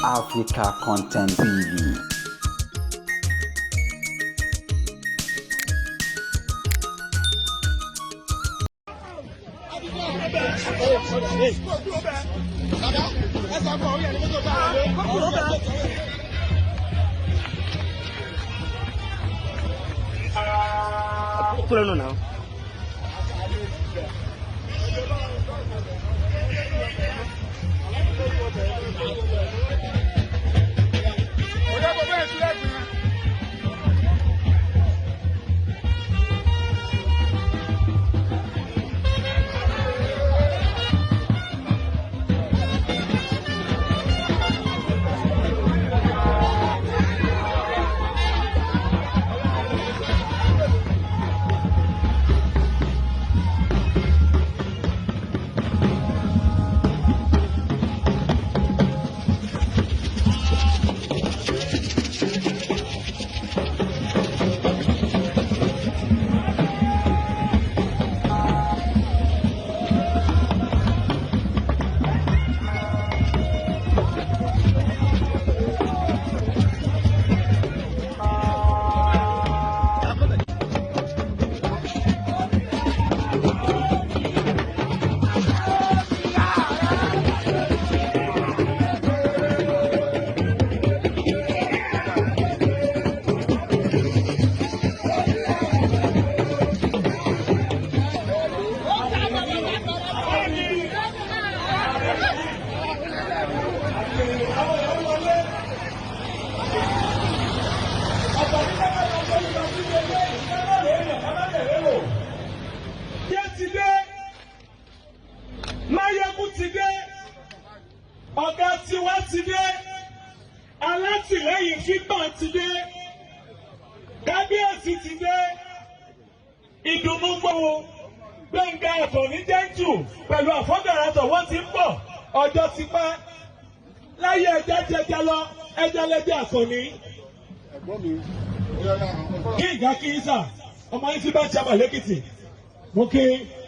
Africa Content TV. Kúrò nù náà. Yé ti dé, Máyégún ti dé, ọ̀gá tiwa ti dé, alátìlẹ́yìn fígbọ̀n ti dé, kábíyèsí ti dé, ìdùnnú gbòòwò, Gbẹ̀ngà Àkànní jẹ́ǹtù pẹ̀lú àfọ́gàràtọ̀ wọ́n ti ń bọ̀, ọjọ́ ti pẹ́. Láyé ẹja jẹjẹ lọ, ẹja lẹjẹ Àkànní. Kí ìgbà kí í sà, ọmọ yín ti bá ṣàbà lẹ́kìtì. Mo kí.